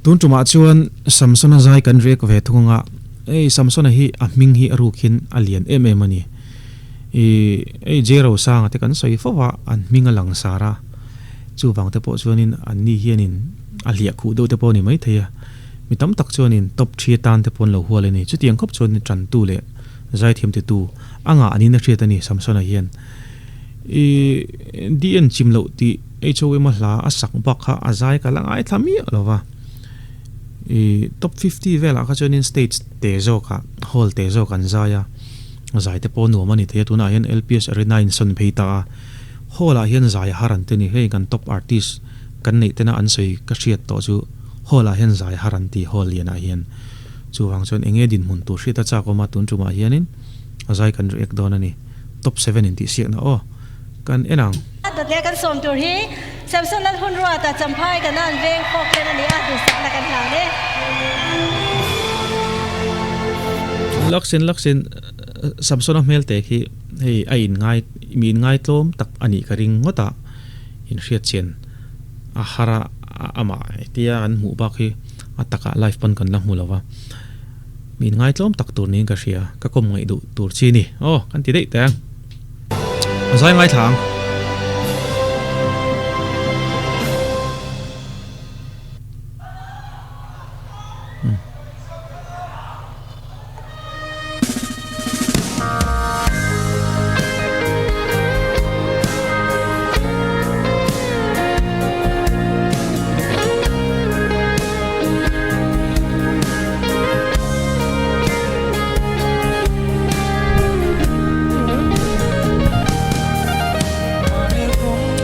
Tun tumah chuan Samsona zai kan rek ve thung anga, hei Samsona hi a hming hi a rukin a lian em em a ni. Ih, hei J Rosanga te kan sawi fo va, an hming a lang sar a, chuvang te pawh chuanin an ni hianin a hliah khuh deuh te pawh a ni maithei a, mi tam tak chuanin top thi atan te pawh an lo hual a ni. Chutiang khawp chuan tantu leh zaithiam titu a ngah niin a hriat a ni Samsona hian. Ih, DN chim loh tih HOM a hla a sak bak kha a zai ka la ngaithla miah lo va. Ih, top 50 velah kha chuanin stage te zawkah hall te zawk an zai a, zai te pawh nuam a ni thei a, tunah hian LPS Arena in sawn phei ta a, hall ah hian zai a har an ti a ni, hei kan top artist kan neih tena an sawi ka hriat tawh chu hall ah hian zai a har an ti hall lianah hian. Chuvang chuan enge dinhmun tur hriat a chak awm a tun tumah hianin a zai kan react dawn a ni. Top 7 in tih siakna aw kan en ang. Dawt leh kan sawm tur hi Samson Lalhunruata Champhai Kanan veng Falkland a ni a, duhsakna kan hlan e. Laksin laksin Samsona hmel te khi hei a in ngai mi in ngaitlawm tak a nih ka ring ngawt a, in hriatchian a har a amah hetia an hmuh bak hi a takah live pawn kan la hmu lo va. Min ngaitlawm tak tur niin ka hria, ka kawm ngaih duh tur chi ni. Aw, kan ti daih teh ang. A zai ngaithla ang.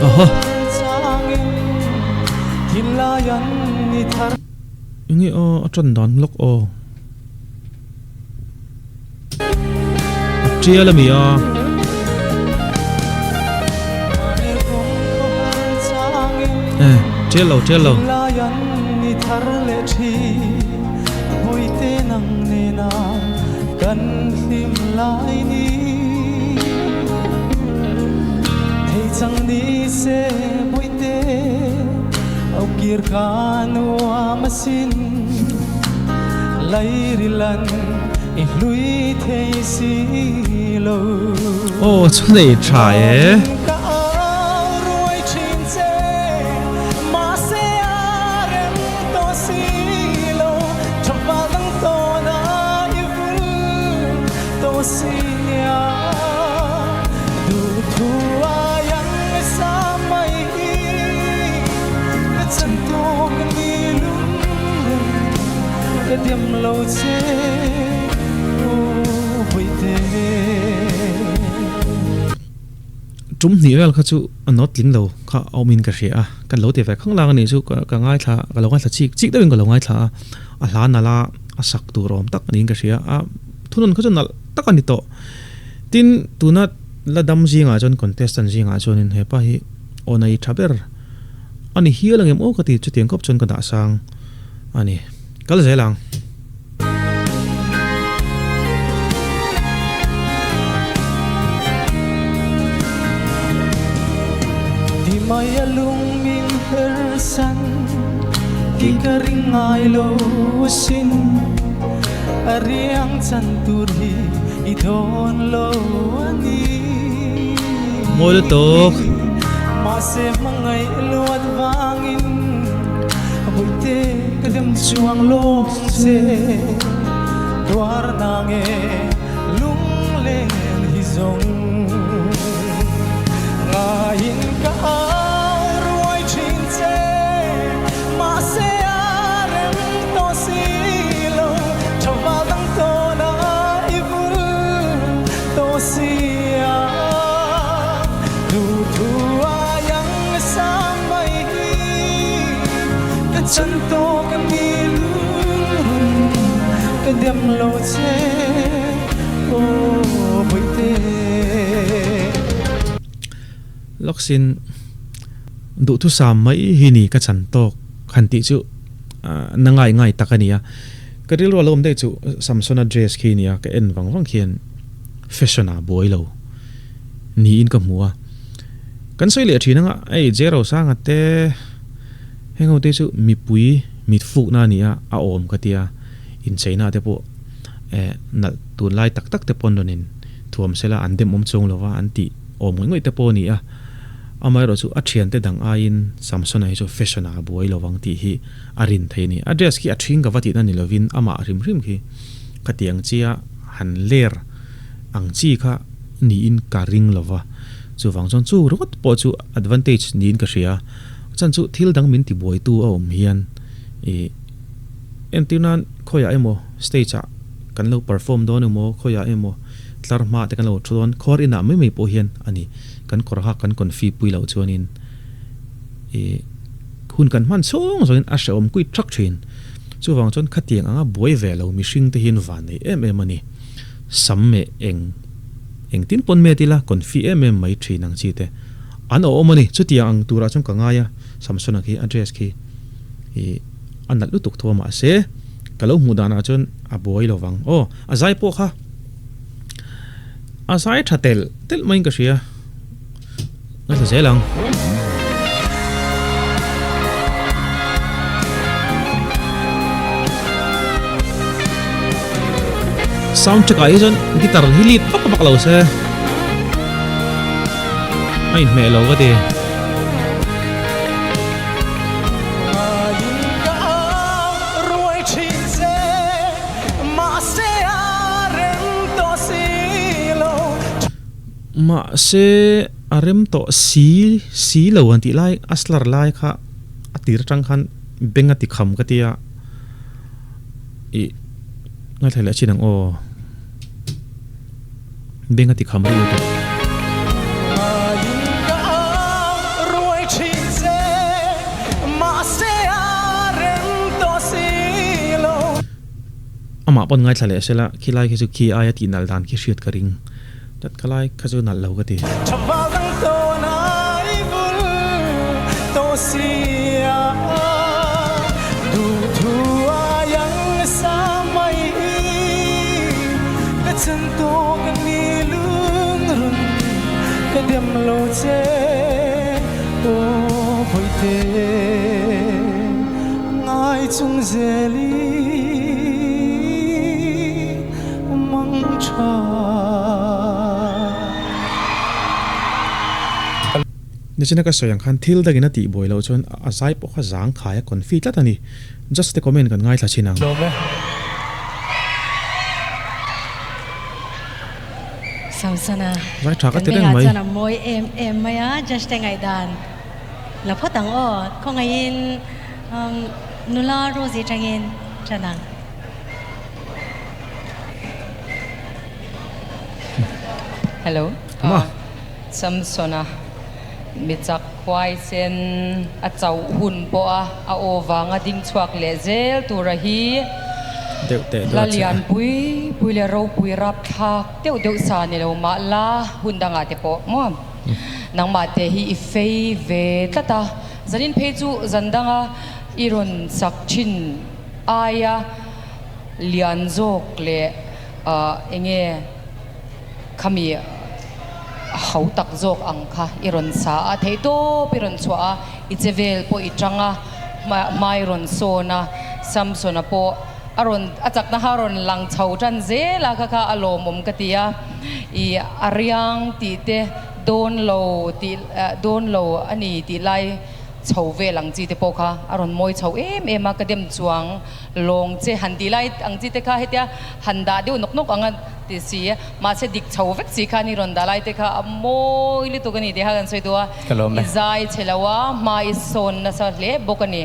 Aha. Enge aw a tan dan lawk aw. A tial a mi a. Eh, tial lo, tial lo. Aw chu nei tha e. Tum hnih vel kha chu a nawt tling lo kha a awmin ka hria a, kan lo ti ve khang lang a nih chu ka ngaithla ka lo ngaithla chik chik deuhin ka lo ngaithla a, a hla nalh a a sak tur awm tak niin ka hria a, thunawn kha chu nalh tak a ni tawh. Tin, tuna la dam zingah chuan contestant zingah chuanin hepa hi aw nei tha ber a ni hial ang em aw ka ti chutiang khawp chuan ka dah sang a ni. Kal zel ang. Mawi lutuk. Laksin duhthusam mai hi ni ka chan tawk han tih chu na ngai ngai tak a ni a, ka rilru a lo awm daih chu Samsona dress khi a ni a, ka en vang vang khian fashion ah buai lo niin ka hmu a, kan sawi leh thin anga hei J Rosanga te heng ho te chu mipui. Mit fukna a ni a, a awm ka tia. Incheina te pawh eh nalh tunlai tak tak te pawn rawn in thuam sela an dem awm chuang lova an tih awm ngawih ngawih te pawh a ni a. Amaherawh chu a thiante dang aiin Samsona hi chu fashion ah a buai lovang tih hi a rin thei a ni. A dress khi a thing ka va tihna ni lovin amah hrim hrim khi khatiang chia han ler ang chi kha niin ka ring lova. Chuvang chuan chu ringawt pawh chu advantage niin ka hria. Chan chu thil dang min tibuaitu a awm hian ih entir nan khawiah emaw stage ah kan lo perform dawn emaw khawiah emaw tlar hma te kan lo thu dawn khawr inah mai mai pawh hian a ni kan kawr hak kan confi pui loh chuanin ih hun kan hman chhung zawngin a hrehawm kuit thak thin. Chuvang chuan khatiang anga buai ve lo mihring te hian van nei em em a ni. Sam meh eng engtin pawn met ila confi em em mai thin ang chi te. An awh awm a ni. Chutiang ang turah chuan ka ngai a, Samsona khi a dress khi ih a nalh lutuk tho a mahse ka lo hmuh danah chuan a buai lo vang. Aw a zai pawh kha a zai tha telh telh maiin ka hria. Ngaithla zel ang. Sound check ah hi chuan guitar hi lead vak vak lo se. A inhmeh lo ka ti. Mahse a rem tawh si si lo an tih lai a slur lai kha a tir atang khan beng a ti kham ka tia ih ngaithla leh chin ang aw. Beng a ti kham rih lutuk. Amah pawn ngaithla leh sela khilai khi chu khi aia tih nalh dan khi hriat ka ring tlat khalai kha chu nalh lo ka ti. Nichina ka sawi ang khan thil dangin a tih buai loh chuan a zai pawh kha zang khai a confi tlat a ni. Just te comment kan ngaithla thin ang. Samsona Zai tha ka kan ti reng bengah mai. chuan a mawi em em mai a, judge te ngaihdan la phawt ang aw, khawngaihin nula Rosie atangin tan ang. Hello, Ma. Samsona mi chak huaisen a chauh hun pawh a a aw vanga ding chhuak leh zel tura hi Deuh teh hla duat che a. lian pui pui leh ropui rapthlak deuh deuh sa ni lo mah la hun dangah te pawh maw nangmah te hi i fei ve tlat a, zanin phei chu zan danga i rawn sak thin aia lian zawk leh enge Khami ho tak zawk ang kha i rawn sa a, theihtawp i rawn chhuah a, i che vel pawh i tang a, hmai rawn sawn a, Samsona pawh a rawn a chakna kha a rawn lang chho tan zel a, kha kha a lawmawm ka ti a, i a riang tih te dawn lo tih dawn lo a ni tih lai chho vel ang chi te pawh kha a rawn mawi chho em em a, ka dem chuang lawng che han tih lai ang chi te kha hetia han dah deuh nawk nawk ang a ti si mahse dik chho vek si khan i rawn dah lai te kha a mawi lutuk a ni tih kha kan sawi duh a Ka lawm e. I zai chhe lo a hma i sawn nasa hle bawk a ni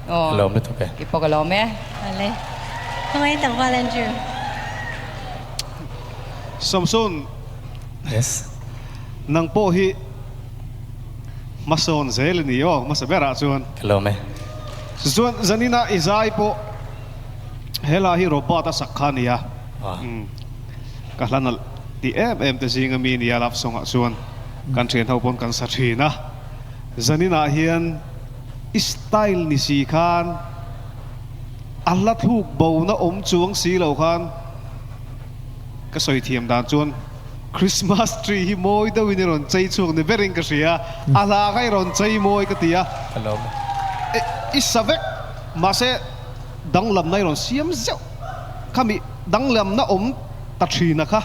aw. Ka lawm lutuk e. I pawh ka lawm e. Ale. Khawngaih tak val Andrew. Samson. Yes. Nang pawh hi hmasawn zel i ni aw hmasa berah chuan. Ka lawm e. Chuan zanina i zai pawh He hla hi Robert a sak kha a ni a, ka hla nalh tih em em te zinga mi nia love song ah chuan kan thian ho pawn kan sa thin a, zanin ah hian i style ni si khan a hla thluk bo na awm chuang si lo khan ka sawi thiam dan chuan Christmas tree hi mawi deuh in i rawn chei chhuak ni ber in ka hria, a hla kha i rawn chei mawi ka ti a, i sa vek. Mahse danglamna i rawn siam zeuh khami danglamna awm ta thin a kha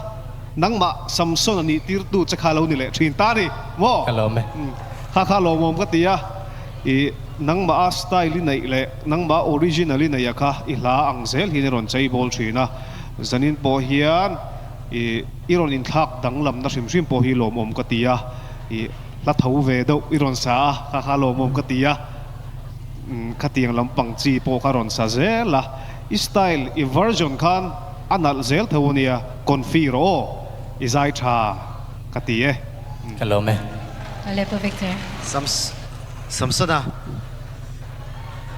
nangmah Samson-a nih tirtu che kha lo ni leh thin ta ni maw? Ka lawm e. Kha kha lawmawm ka ti a, i nangmah a style i neih leh nangmah original i neih a kha i hla ang zel hian i rawn chei bawl thin a, zanin pawh hian i i rawn inthlak danglamna hrim hrim pawh hi lawmawm ka ti a, i hla tho ve deuh i rawn sa a, kha kha lawmawm ka ti a. Khatiang lampang chi pawh kha rawn sa zel a, i style, i version khan a nalh zel tho a nia, confi rawh aw, i zai tha ka ti e. Ka lawm e. Aleppo Victor. Samsona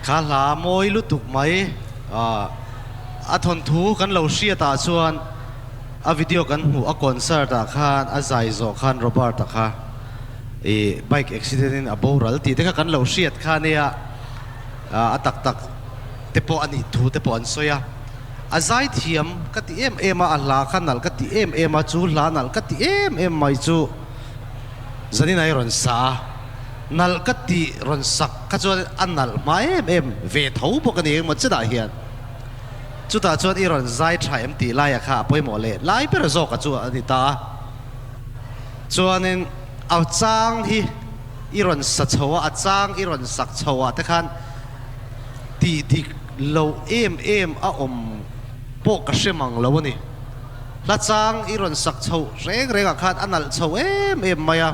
kha hla mawi lutuk mai a thawnthu kan lo hriat ah chuan a video kan hmuh a concert ah khan a zai zawh khan Robert a kha I bike accident in a boral tih te kha kan lo hriat kha ania, a tak tak te pawh a nih thu te pawh an sawi a. A zai thiam ka ti em em a, a hla kha nalh ka ti em em a, chu hla nalh ka ti em em mai chu zanin a i rawn sa a, nalh ka ti rawn sak kha chuan a nalh hma em em ve tho bawk a ni engemaw chenah hian. Chutah chuan i rawn zai tha em tih laia kha a pawimawh leh lai ber zawk a chu a ni ta a. Chuanin a chang hi i rawn sa chho a, a chang i rawn sak chho ah te khan tih dik loh em em a awm pawh ka hre mang lo a ni. Hla chang i rawn sak chho reng reng ah khan a nalh chho em em mai a.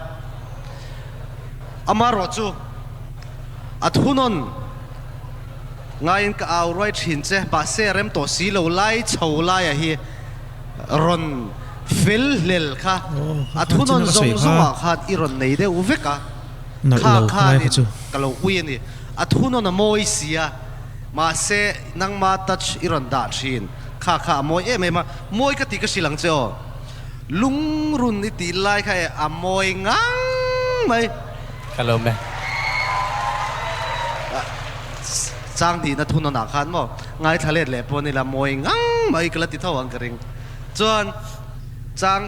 Amaherawhchu a thunawn ngaiin ka au ruai thin che, mahse a rem tawh si lo lai chho laia hi rawn fel hlel kha a thunawn zawng zawngah khan i rawn nei deuh vek a, kha khanin ka lo ui a ni. A thunawn a mawi si a, mahse nangma touch i rawn dah thin kha kha a mawi em em a, mawi ka tih ka hrilh ang che aw. Lungrun i tih lai kha e a mawi ngang mai. Ka lo me. Chang hnihna thunawnah khan maw ngaithla let leh pawh nila mawi ngang mai ka la ti tho ang ka ring. Chuan chang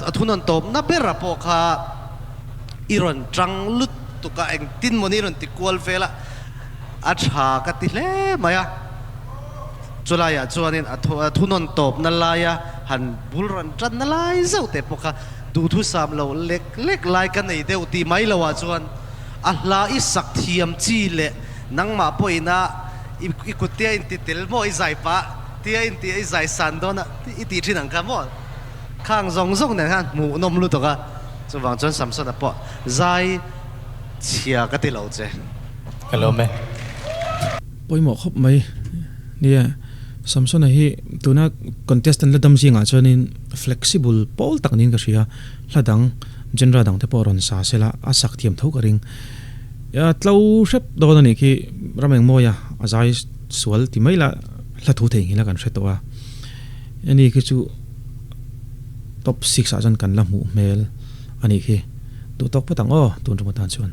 a thunawn tawpna bera pawh kha i rawn tang lutuk a, engtin mawni i rawn ti kual vel a, a tha ka ti hle mai a. Chulaiah chuanin a thunawn tawpna laia han bul rawn tanna lai zauh te pawh kha duhthusam lo lek lek lai ka nei deuh tih mai loah chuan a hla i sak thiam chi leh nangmah pawhina i kut tia inti tel maw i zai pah tia inti i zai san dawn a i tih thin ang kha maw khang zawng zawng nen khan hmuhnawm lutuk a chuvang chuan Samsona pawh zai chhia ka ti lo che. Ka lawm e. Pawimawh khawp mai nia Samsona hi tuna contestant la dam zingah chuanin flexible pawl tak niin ka hria hla dang genre dang te pawh rawn sa sela a sak thiam tho ka ring. A tlo hrep dawn a nih khi Ramengmawia a zai sual ti mai la hla thu thei nghilh a kan hre tawh a. Ani khi chu top six ah chuan kan la hmuh hmel a nih khi. Duh tawk phawt ang aw tun tum atan chuan.